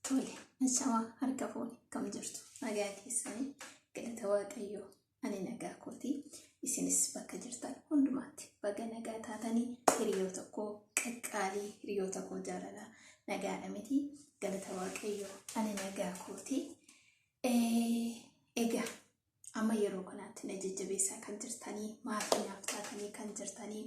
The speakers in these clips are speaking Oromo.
Tole, ashamaa harka fuune kam jirtu nagaa keessanii galata waaqayyoo ani nagaa kooti isinis bakka jirtan hundumaatti baga nagaa taatanii hiriyoota koo qaqqaalii hiriyoota koo jaalalaa nagaadha miti galata waaqayyoo ani nagaa kooti. Egaa amma yeroo kanaatti na jajjabeessaa kan jirtanii maatii naaf taatanii kan jirtanii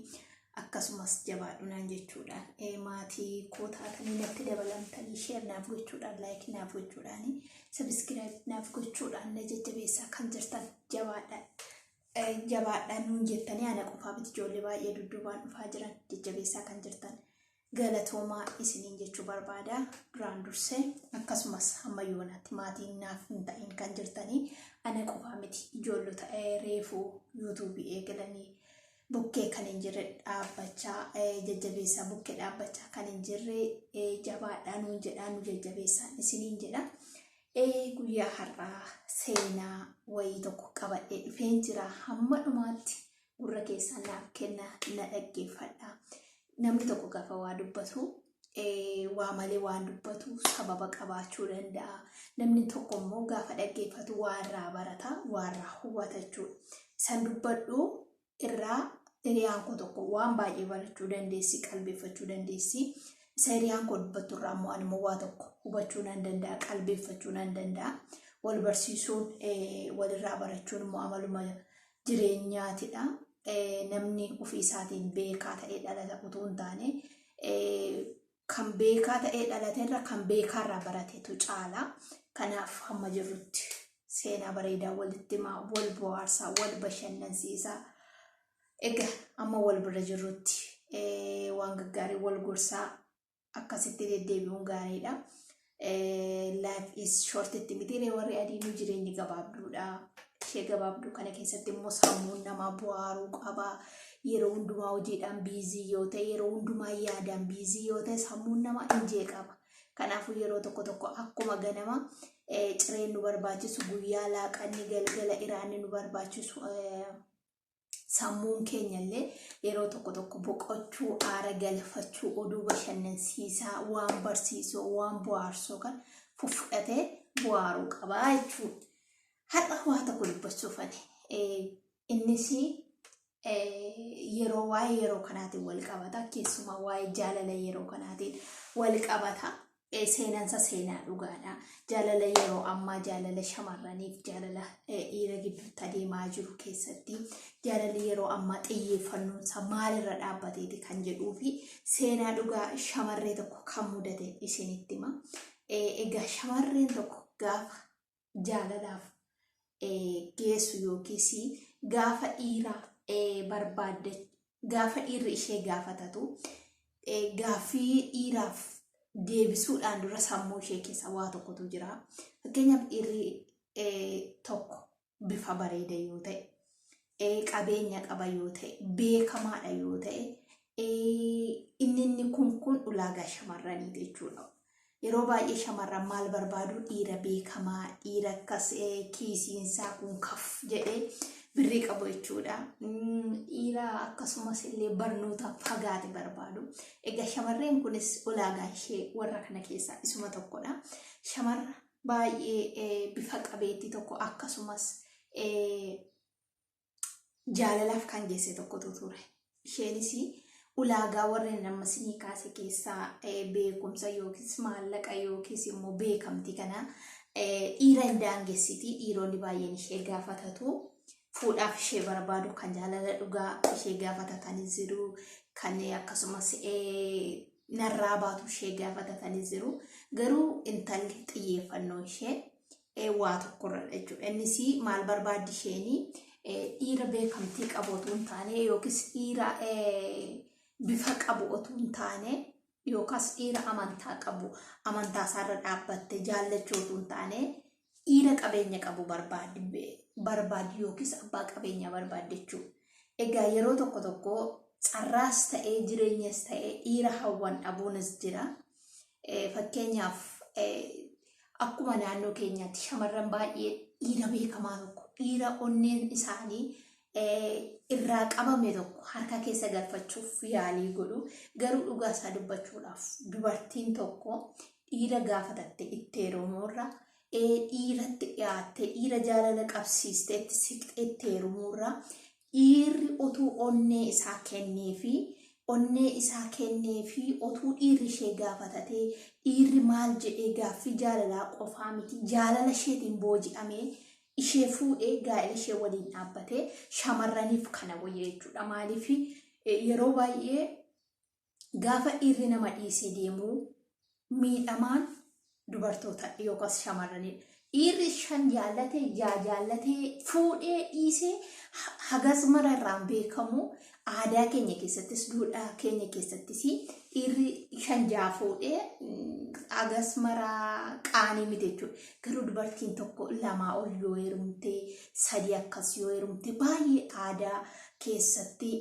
akkasumas jabaadhu naan jechuudhaan maatii koo taatanii natti dabalamtanii share naaf gochuudhaan like naaf gochuudhaan subscribe naaf gochuudhaan na jajjabeessaa kan jirtan jabaadha. Jabaadhaan nuun jettanii ana qofaa miti ijoollee baay'ee dudduubaan dhufaa jiran jajjabeessaa kan jirtan galatoomaa isiniin jechuu barbaada duraan dursee akkasumas hamma yoonaatti maatiin naaf hin ta'in kan jirtanii ana qofaa miti ijoollota reefuu yuutuubii eegalanii bukkee kan hin jirre dhaabbachaa jajjabeessaa bukkee dhaabbachaa kan hin jirre jabaadhaa nuun jedhaa nu jajjabeessaa isiniin jedha. Guyyaa har'aa seenaa wayii tokko qabadhee dhufeen jira hamma dhumaatti gurra keessan naaf kenna na dhaggeeffadha. Namni tokko gaafa waa dubbatu waa malee waan dubbatu sababa qabaachuu danda'a. Namni tokko immoo gaafa dhaggeeffatu waa irraa barata, waa irraa hubata jechuudha. San dubbadhu irraa hiriyaan koo tokko waan baay'ee barachuu dandeessi, qalbeeffachuu dandeessi. Isa hiriyaan koo dubbattu irraa immoo ani immoo waa tokko hubachuu nan danda'a, qalbeeffachuu nan danda'a. Wal barsiisuun walirraa barachuun immoo amaluma jireenyaatidha. Namni ofii isaatiin beekaa ta'ee dhalata utuu hin taane kan beekaa ta'ee dhalaterra kan beekaarraa baratetu caala. Kanaaf hamma jirrutti seenaa bareedaa walitti himaa, wal bohaarsaa, wal bashannansiisaa. Egaa amma wal bira jirrutti waan gaggaarii wal gorsaa akkasitti deddeebi'uun gaariidha. Life is short itti miti warri adiinuu jireenyi gabaabduudha. Ishee gabaabduu kana keessatti immoo sammuun namaa bohaaruu qaba. Yeroo hundumaa hojiidhaan busy yoo ta'e, yeroo hundumaa yaadaan busy yoo ta'e sammuun namaa hin jeeqama. Kanaafuu yeroo tokko tokko akkuma ganama cireen nu barbaachisu guyyaa laaqanni galgala iraanni nu barbaachisu sammuun keenya illee yeroo tokko tokko boqochuu, aara galfachuu, oduu bashannansiisaa, waan barsiisoo, waan bohaarsoo kan fudhatee bohaaruu qabaa jechuudha. Har'a waa tokko dubbachuuf ani innis yeroo waa'ee yeroo kanaatiin wal qabata keessumaa waa'ee jaalala yeroo kanaatiin wal qabata. Seenansa seenaa dhugaadha. Jaalala yeroo ammaa jaalala shamarraniif jaalala dhiira gidduutti adeemaa jiru keessatti jaalalli yeroo ammaa xiyyeeffannoonsa maalirra dhaabbateeti kan jedhuu fi seenaa dhugaa shamarree tokko kan mudate isinitti hima. Egaa shamarreen tokko gaafa jaalalaaf geessu yookiis gaafa dhiira barbaadde gaafa dhiirri ishee gaafatatu gaaffii dhiiraaf deebisuudhaan dura sammuu ishee keessa waa tokkotu jira. Fakkeenyaaf dhiirri tokko bifa bareeda yoo ta'e, qabeenya qaba yoo ta'e, beekamaadha yoo ta'e, inni inni kun kun ulaagaa shamarraniiti jechuudha. Yeroo baay'ee shamarran maal barbaadu dhiira beekamaa, dhiira akkas kiisiinsaa kun kaf jedhee birrii qabu jechuudha. Dhiira akkasumas illee barnoota fagaate barbaadu. Egaa shamarreen kunis ulaagaa ishee warra kana keessaa isuma tokkodha. Shamarra baay'ee bifa qabeettii tokko akkasumas jaalalaaf kan geesse tokkotu ture. Isheenis ulaagaa warreen amma sinii kaase keessaa beekumsa yookiis maallaqa yookiis immoo beekamtii kana dhiira hin daangessiti. Dhiironni baay'een ishee gaafatatu. Fuudhaaf ishee barbaadu kan jaalala dhugaa ishee gaafatatanis jiru. Kan akkasumas narraa baatu ishee gaafatatanis jiru. Garuu intalli xiyyeeffannoo ishee waa tokkorra jechuudha. Innis maal barbaaddi isheenii dhiira beekamtii qabu otoo hin taane yookiis dhiira bifa qabu otoo hin taane yookaas dhiira amantaa qabu amantaa isaarra dhaabbatte jaallachuu otoo hin taane dhiira qabeenya qabu barbaaddi yookiis abbaa qabeenyaa barbaaddi jechuudha. Egaa yeroo tokko tokko carraas ta'ee jireenyas ta'ee dhiira hawwan dhabuunis jira. Fakkeenyaaf akkuma naannoo keenyaatti shamarran baay'ee dhiira beekamaa tokko dhiira onneen isaanii irraa qabame tokko harka keessa galfachuuf yaalii godhu. Garuu dhugaa isaa dubbachuudhaaf dubartiin tokko Dhiira gaafatatte itti heerumuurra, dhiiratti dhiyaattee dhiira jaalala qabsiistee itti siqxee itti heerumuurra, dhiirri otuu onnee isaa kenneefii onnee isaa kenneefii otuu dhiirri ishee gaafatatee dhiirri maal jedhee gaaffii jaalalaa qofaa miti jaalala isheetiin booji'amee ishee fuudhee gaa'ela ishee waliin dhaabbatee shamarraniif kana wayya jechuudha. Maaliif yeroo baay'ee gaafa dhiirri nama dhiisee deemu miidhamaan dubartoota yookaas shamarranidha. Dhiirri shan jaallate jaa jaallatee fuudhee dhiisee hagas mara irraan beekamu aadaa keenya keessattis duudhaa keenya keessattis dhiirri shan jaa fuudhee hagas mara qaanii miti jechuudha. Garuu dubartiin tokko lamaa ol yoo heerumte sadii akkas yoo heerumte baay'ee aadaa keessatti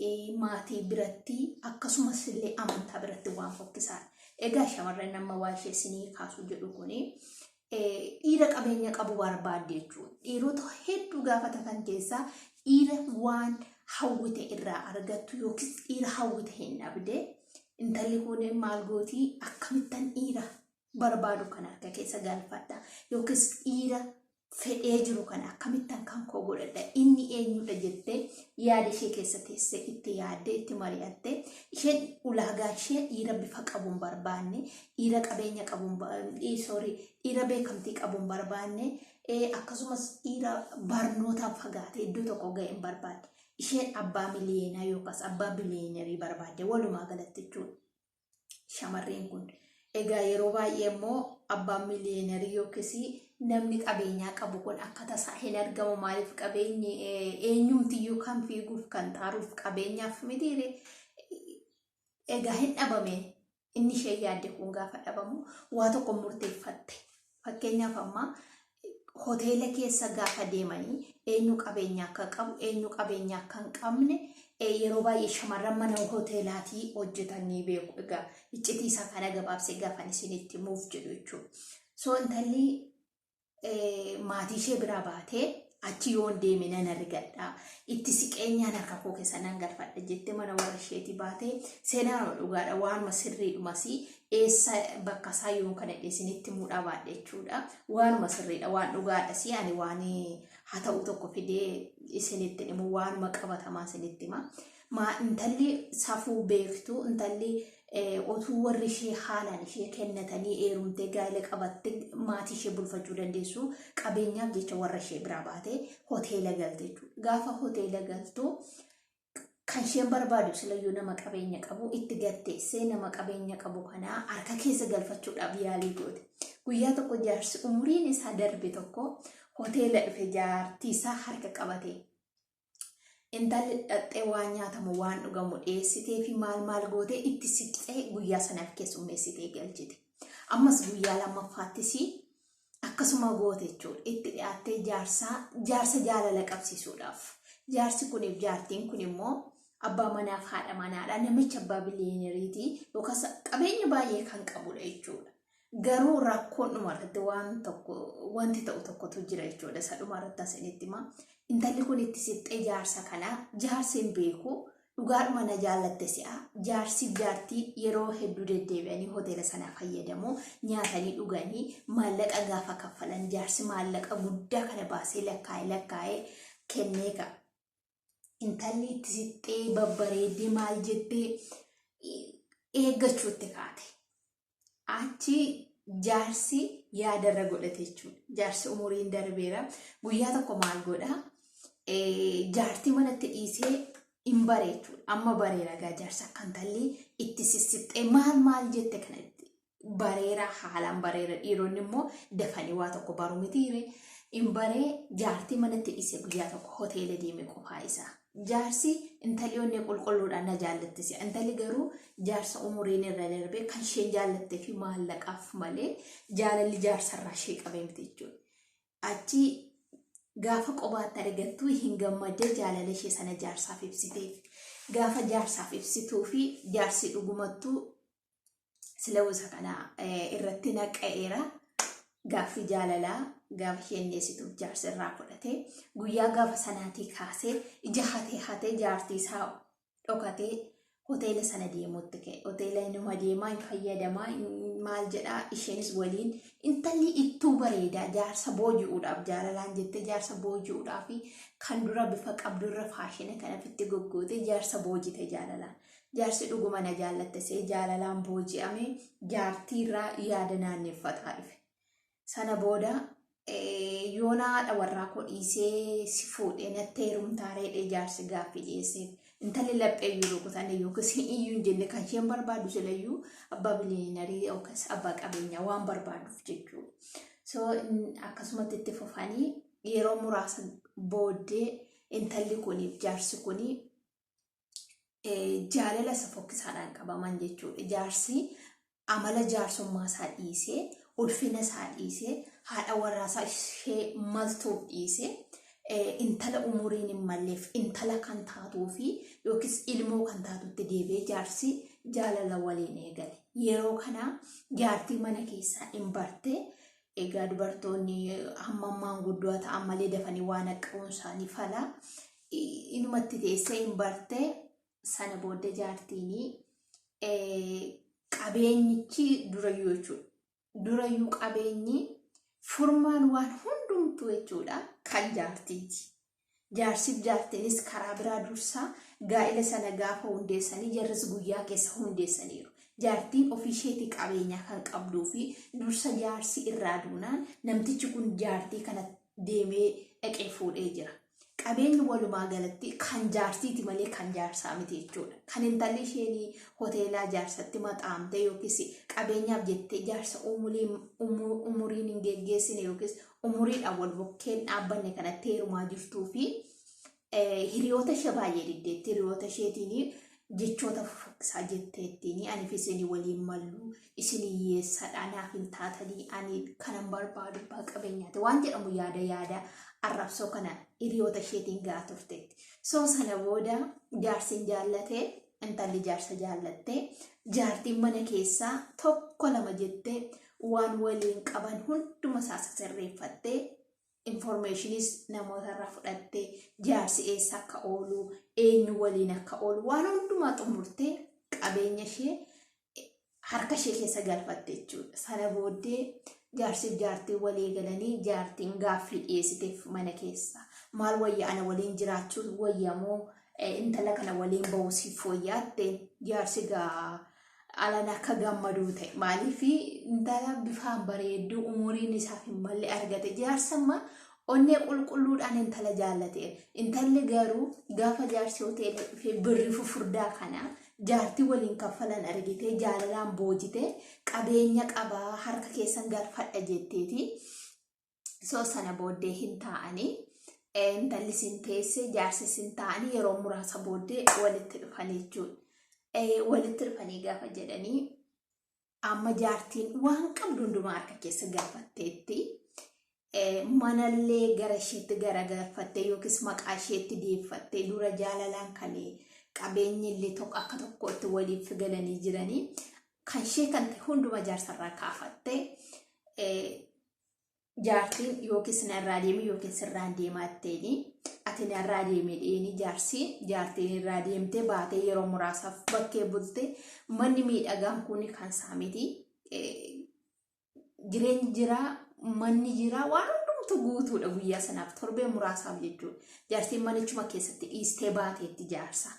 maatii biratti akkasumas illee amantaa biratti waan fokkisaadha. Egaa shamarran amma waa ishee isinii kaasuu jedhu kuni dhiira qabeenya qabu barbaadde jechuudha. Dhiirota hedduu gaafatatan keessaa dhiira waan hawwite irraa argattu yookiis dhiira hawwite hin dhabde. Intalli kun maal gootii akkamittan dhiira barbaadu kan harka keessa galfadha yookiis dhiira fedhee jiru kana akkamittan kan koo godhadha inni eenyudha jettee yaada ishee keessa teessee itti yaaddee itti mari'atte isheen ulaagaa ishee dhiira bifa qabuun barbaanne dhiira qabeenya qabuun sorry dhiira beekamtii qabuun barbaanne akkasumas dhiira barnootaan fagaatee iddoo tokko ga'e hin barbaanne isheen abbaa miliyeenaa yookaas abbaa biliyeenarii barbaadde walumaa galatti jechuudha. Shamarreen kun. Egaa yeroo baay'ee immoo abbaan miliyeenarii yookiis namni qabeenyaa qabu kun akka tasaa hin argamu maaliif qabeenyi eenyumtiyyuu kan fiiguuf kan xaaruuf qabeenyaaf mitiire. Egaa hin dhabame inni ishee yaadde kun gaafa dhabamu waa tokko murteeffatte. Fakkeenyaaf amma hoteela keessa gaafa deemanii eenyu qabeenya akka qabu eenyu qabeenya akka hin qabne yeroo baay'ee shamarran mana hoteelaatii hojjetan ni beeku. Egaa iccitii isaa kana gabaabsee gaafan isinitti himuuf jedhu jechuudha. So intalli maatii ishee biraa baatee achi yoon deeme nan argadha itti siqeenyaan harka koo keessa nan galfadha jettee mana warra isheetii baatee seenaa dhugaadha waanuma sirriidhumas eessa bakka isaa yoon kana isinitti himuu dhabaadha jechuudha waanuma sirriidha waan dhugaadha si ani waan haa ta'u tokko fidee isinitti himu waanuma qabatamaa isinitti hima. Maa intalli safuu beektu intalli otuu warri ishee haalaan ishee kennatanii heerumtee gaa'ela qabatte maatii ishee bulfachuu dandeessu qabeenyaaf jecha warra ishee biraa baatee hoteela galte jechuudha. Gaafa hoteela galtu kan isheen barbaadu silayyuu nama qabeenya qabu itti gatteessee nama qabeenya qabu kanaa harka keessa galfachuudhaaf yaalii goote. Guyyaa tokko jaarsi umuriin isaa darbe tokko hoteela dhufe jaartii isaa harka qabate. Intalli dhaqxee waan nyaatamu waan dhugamu dhiyeessitee fi maal maal gootee itti siqxee guyyaa sanaaf keessummeessitee galchite. Ammas guyyaa lammaffaattis akkasuma goote jechuudha. Itti dhiyaattee jaarsaa jaarsa jaalala qabsiisuudhaaf. Jaarsi kuniif jaartiin kun immoo abbaa manaaf haadha manaadha. Namicha abbaa biliyeeneriiti yookaas qabeenya baay'ee kan qabudha jechuudha. Garuu rakkoon dhumarratti waan tokko wanti ta'u tokkotu jira jechuudha. Isa dhumarratti asinitti hima. Intalli kun itti siqxee jaarsa kana jaarsi hin beeku. Dhugaadhuma na jaallatte si'a. Jaarsiif jaartii yeroo hedduu deddeebi'anii hoteela sanaa fayyadamu. Nyaatanii dhuganii maallaqa gaafa kaffalan jaarsi maallaqa guddaa kana baasee lakkaa'ee lakkaa'ee kennee ka'a. Intalli itti siqxee babbareeddee maal jettee eeggachuutti kaate. Achi jaarsi yaadarra godhate jechuudha. Jaarsi umuriin darbeera. Guyyaa tokko maal godha? Jaartii manatti dhiisee hin bare jechuudha. Amma bareera gaa jaarsa akka intalli itti sissixxee maal maal jette kana bareera haalaan bareera. Dhiironni immoo dafanii waa tokko baru mitiire. Hin baree jaartii manatti dhiisee guyyaa tokko hoteela deeme qofaa isaa. Jaarsi intalli onnee qulqulluudhaan na jaallatti si'a. Intalli garuu jaarsa umuriin irra darbee kan isheen jaallattee fi maallaqaaf malee jaalalli jaarsarraa ishee qabee miti jechuudha. Achi gaafa qobaatti argattu hin gammaddee jaalala ishee sana jaarsaaf ibsiteef. Gaafa jaarsaaf ibsituu fi jaarsi dhugumattuu sila isa kana irratti naqa'eera. Gaaffii jaalalaa gaafa isheen dhiyeessituuf jaarsi irraa fudhate guyyaa gaafa sanaatii kaasee ija hatee hatee jaartii isaa dhokatee Hoteela sana deemuutti ka'e. Hoteela inuma deemaa hin fayyadamaa maal jedhaa isheenis waliin intalli ittuu bareedaa jaarsa booji'uudhaaf jaalalaan jettee jaarsa booji'uudhaaf kan dura bifa qabdurra faashina kana ofitti goggoote jaarsa boojite jaalalaan. Jaarsi dhuguma na jaallatte see jaalalaan booji'ame jaartiirraa yaada naanneffataa dhufe. Sana booda yoona haadha warraa koo dhiisee si fuudhee natti heerumtaa reedhee jaarsi gaaffii dhiyeesseef. Intalli laphee iyyuu rukutanne yookiis hin iyyuu hin jenne kan isheen barbaaddu silayyuu abbaa biliyeenarii yookiis abbaa qabeenyaa waan barbaadduuf jechuudha. So akkasumatti itti fufanii yeroo muraasa booddee intalli kuniif jaarsi kuni jaalala isa fokkisaadhaan qabaman jechuudha. Jaarsi amala jaarsummaa isaa dhiisee, ulfina isaa dhiisee, haadha warraa isaa ishee maltuuf dhiisee, intala umuriin hin malleef intala kan taatuu fi yookiis ilmoo kan taatutti deebi'ee jaarsi jaalala waliin eegale. Yeroo kana jaartii mana keessaa hin barte. Egaa dubartoonni hamma maanguddoo ta'an malee dafanii waan haqqa'uun isaanii fala. Inumatti teessee hin barte. Sana booda jaartiin qabeenyichi durayyuu jechuudha. Durayyuu qabeenyi furmaan waan hundumtuu jechuudha kan jaartiiti. Jaarsiif jaartiinis karaa biraa dursaa gaa'ela sana gaafa hundeessanii jarris guyyaa keessa hundeessaniiru. Jaartiin ofii isheetii qabeenyaa kan qabduu fi dursa jaarsi irraa duunaan namtichi kun jaartii kana deemee dhaqee fuudhee jira. Qabeenyi walumaa galatti kan jaartiiti malee kan jaarsaa miti jechuudha. Kan intalli isheen hoteelaa jaarsatti maxaamtee yookiis qabeenyaaf jettee jaarsa umuriin hin geggeessine yookiis umuriidhaan wal bukkeen dhaabbanne kanatti heerumaa jirtuu fi hiriyoota ishee baay'ee diddeetti. Hiriyoota isheetiin jechoota fofokkisaa jetteettiin ani fi isin waliin mallu isin hiyyeessadha naaf hin taatanii ani kanan barbaadu abbaa qabeenyaati waan jedhamu yaada yaada arrabsoo kana hiriyoota isheetiin gahaa turteetti. So sana booda jaarsiin jaallatee intalli jaarsa jaallattee jaartiin mana keessaa tokko lama jettee waan waliin qaban hunduma isaa sirreeffattee informeeshiniis namoota irraa fudhattee jaarsi eessa akka oolu eenyu waliin akka oolu waan hundumaa xumurtee qabeenya ishee harka ishee keessa galfatte jechuudha. Sana booddee jaarsiif jaartiin walii galanii jaartiin gaaffii dhiyeessiteef mana keessa. Maal wayya ana waliin jiraachuu wayya moo intala kana waliin ba'uu siif wayyaa jaarsi gaa alan akka gammaduu ta'e maaliif intala bifaan bareedduu umuriin isaaf hin malle argate jaarsa amma onnee qulqulluudhaan intala jaallate intalli garuu gaafa jaarsi hoteela dhufee birri fufurdaa kana jaartii waliin kaffalan argitee jaalalaan boojite qabeenya qabaa harka keessan galfadha jetteeti. So sana booddee hin taa'anii intalli sin teesse jaarsi sin taa'anii yeroo muraasa booddee walitti dhufan jechuudha. Walitti dhufanii gaafa jedhanii amma jaartiin waan qabdu hundumaa harka keessa galfatteetti. Manallee gara isheetti garagalfattee yookiis maqaa isheetti deeffattee dura jaalalaan kan qabeenyi illee tokko akka tokkotti waliif galanii jiranii kan ishee kan ta'e hunduma jaarsarraa kaafattee jaartiin yookiis narraa deemi yookiin sirraan deemaa jetteeni ati narraa deemi dheeni jaarsi jaartiin irraa deemtee baatee yeroo muraasaaf bakkee bulte manni miidhagaan kun kan isaa miti. Jireenyi jiraa manni jiraa waan hundumtu guutuudha guyyaa sanaaf torbee muraasaaf jechuudha. Jaartiin manichuma keessatti dhiistee baateetti jaarsa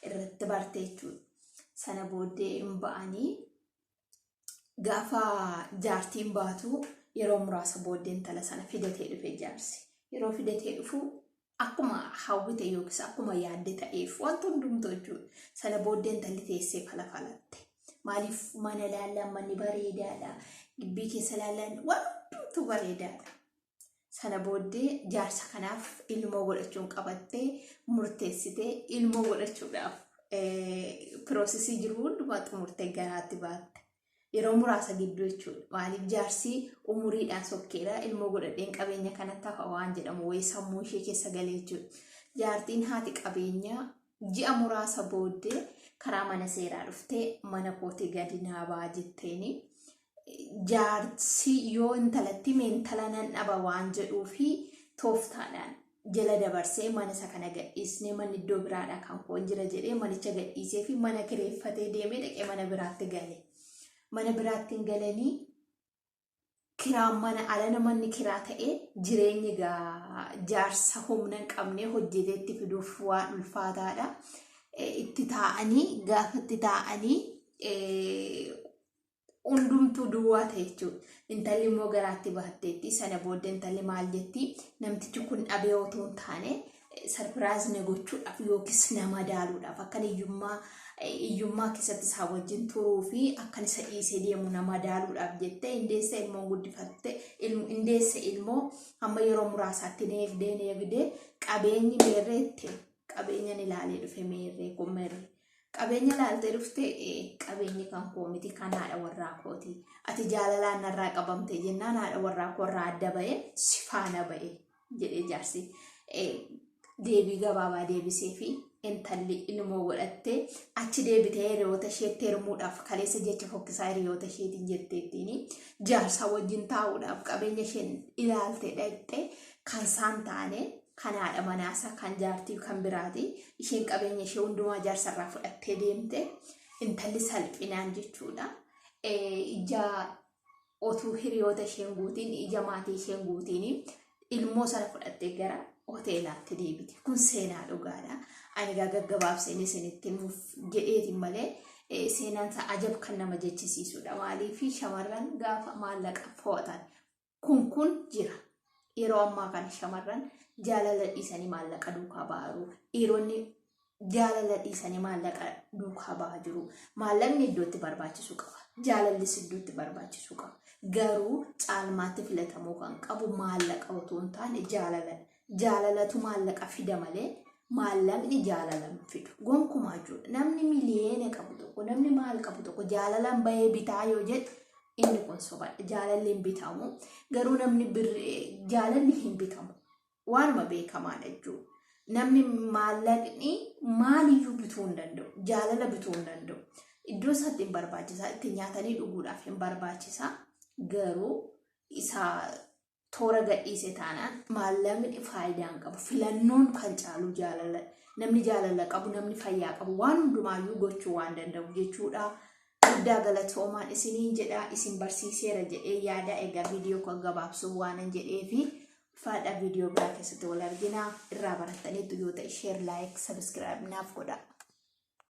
irratti barte jechuudha. Sana booddee hin ba'anii gaafa jaartiin baatu yeroo muraasa booddee intala sana fidatee dhufe jaarsi. Yeroo fidatee dhufu akkuma hawwite yookiis akkuma yaadde ta'eef wanta hundumtu jechuudha. Sana booddee intalli teessee falafalatte. Maaliif mana laallaan manni bareedaadha. Gibbii keessa laallaan waan hundumtu bareedaadha. Sana booddee jaarsa kanaaf ilmoo godhachuun qabattee murteessitee ilmoo godhachuudhaaf piroosesii jiru hundumaa xumurtee garaatti baatte. Yeroo muraasa gidduu jechuudha. Maaliif jaarsi umuriidhaan sokkeera ilmoo godhadheen qabeenya kanatti hafa waan jedhamu wayii sammuu ishee keessa galee jechuudha. Jaartiin haati qabeenyaa ji'a muraasa booddee karaa mana seeraa dhuftee mana kootii gadi naa ba'a jetteeni. Jaarsi yoo intalatti hime intala nan dhaba waan jedhuu fi tooftaadhaan Jala dabarsee mana isa kana gadhiisnee manni iddoo biraadha kan koon jira jedhee manicha gadhiisee fi mana kireeffatee deemee dhaqee mana biraatti gale. Mana biraatti hin galanii kiraan mana alana manni kiraa ta'ee jireenyi egaa jaarsa humna hin qabne hojjetee itti fiduuf waan ulfaataadha. Itti taa'anii gaafa itti taa'anii hundumtuu duwwaa ta'e jechuudha. Intalli immoo garaatti baatteetti. Sana booda intalli maal jetti? Namtichi kun dhabee otoo hin taane sarpiraayiz na gochuudhaaf yookiis na madaaluudhaaf akkan hiyyummaa hiyyummaa keessatti isaa wajjin turuu fi akkan isa dhiisee deemu na madaaluudhaaf jettee indeessa ilmoo guddifatte indeessa ilmoo hamma yeroo muraasaatti neegdee neegdee qabeenyi meerreette qabeenyan ilaalee dhufe meerree kun meerree Qabeenya ilaaltee dhufte qabeenyi kan koo miti kan haadha warraa kooti. Ati jaalalaan narraa qabamte jennaan haadha warraa koo irraa adda ba'e si faana ba'e jedhee jaarsi deebii gabaabaa deebisee fi intalli ilmoo godhattee achi deebitee hiriyoota isheetti heerumuudhaaf kaleessa jecha fokkisaa hiriyoota isheetiin jetteettiin jaarsa wajjin taa'uudhaaf qabeenya isheen ilaalte dhaqxe kan isaan taane kan haadha manaasa kan jaartii kan biraati isheen qabeenya ishee hundumaa jaarsarraa fudhattee deemte intalli salphinaan jechuudha ija otuu hiriyoota isheen guutiin ija maatii isheen guutiin ilmoo sana fudhattee gara hoteelaatti deebite kun seenaa dhugaadha ani egaa gaggabaabseen isinitti himuuf jedheetiin malee seenaan isaa ajab kan nama jechisiisudha maaliif shamarran gaafa maallaqa fo'atan Kun kun jira. Yeroo ammaa kana shamarran jaalala dhiisanii maallaqa duukaa ba'aa jiru. Dhiironni jaalala dhiisanii maallaqa duukaa ba'aa jiru. Maallaqni iddootti barbaachisu qaba. Jaalallis iddootti barbaachisu qaba. Garuu caalmaatti filatamuu kan qabu maallaqa otoo hin taane jaalala. Jaalalatu maallaqa fida malee maallaqni jaalala hin fidu. Gonkumaa jechuudha. Namni miliyeena qabu tokko, namni maal qabu tokko jaalalaan bahee bitaa yoo jedhe inni kun sobadha. Jaalalli hin bitamu. Garuu namni jaalalli hin bitamu. Waanuma beekamaadha jechuudha. Namni maallaqni maaliyyuu bituu hin danda'u. Jaalala bituu hin danda'u. Iddoo isaatti hin barbaachisaa. Itti nyaatanii dhuguudhaaf hin barbaachisaa. Garuu isa toora gadhiise taanaan maallaqni faayidaa hin qabu. Filannoon kan caalu jaalala. Namni jaalala qabu, namni fayyaa qabu waan hundumaayyuu gochuu waan danda'u jechuudha. Guddaa galatoomaan isiniin jedha isin barsiiseera jedhee yaada egaa viidiyoo kan gabaabsuu waanan jedheefi ulfaadha viidiyoo biraa keessatti wal argina irraa barattaniittu yoo ta'e sheer laayik sabiskiraayib naaf godhaa.